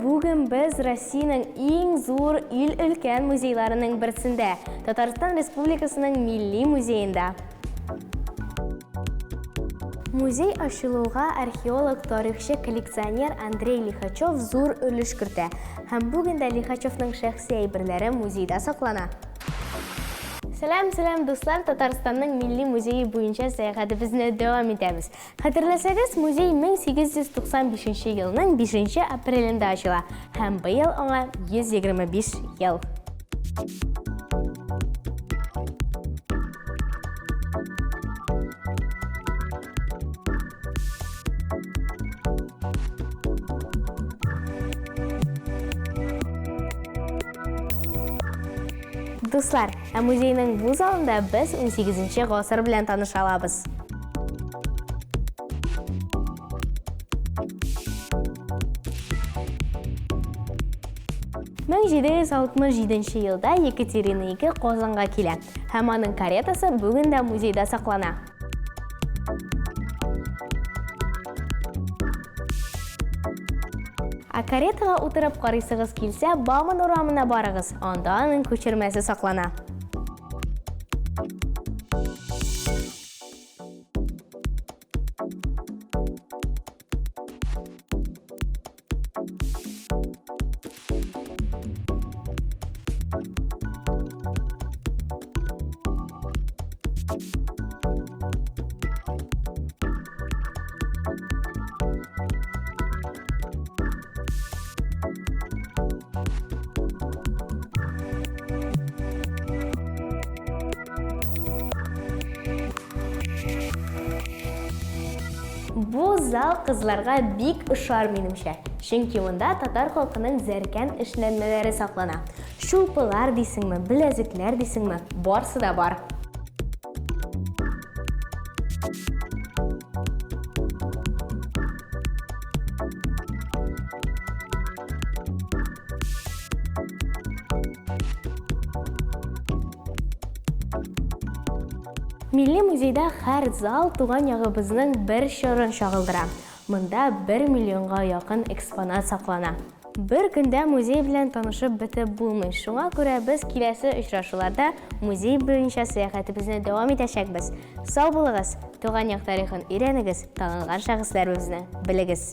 Бүген без Россиянең иң зур ил өлкән музейларының берсендә, Татарстан Республикасының Милли музеенда. Музей ачылуга археолог, тарихчы, коллекционер Андрей Лихачев зур өлеш кертә. Һәм бүген дә Лихачевның шәхси әйберләре музейда саклана. Сәлам, сәлам, дуслар! Татарстанның Милли музее буенча сәяхәтебезне дәвам итәбез. Хәтерләсәгез, музей 1895 елның 5 апрелендә ачыла һәм быел аңа 125 ел. Дуслар, ә музейның бу залында без 18 гасыр белән таныша алабыз. 1767 елда Екатерина II Казанга килә һәм аның каретасы бүген дә музейда саклана. Ә каретага утырып карыйсыгыз килсә, Бауман урамына барыгыз, анда аның күчермәсе саклана. Бу зал кызларга бик ошар, минемчә. Чөнки монда татар халкының зәркән эшләнмәләре саклана. Чулпылар дисеңме, беләзекләр дисеңме, барсы да бар. Милли музейда һәр зал туган ягыбызның бер чорын чагылдыра. Монда бер миллионга якын экспонат саклана. Бер көндә музей белән танышып бетеп булмый, шуңа күрә без киләсе очрашуларда музей буенча сәяхәтебезне дәвам итәчәкбез. Сау булыгыз, туган як тарихын өйрәнегез, танылган шәхесләребезне белегез.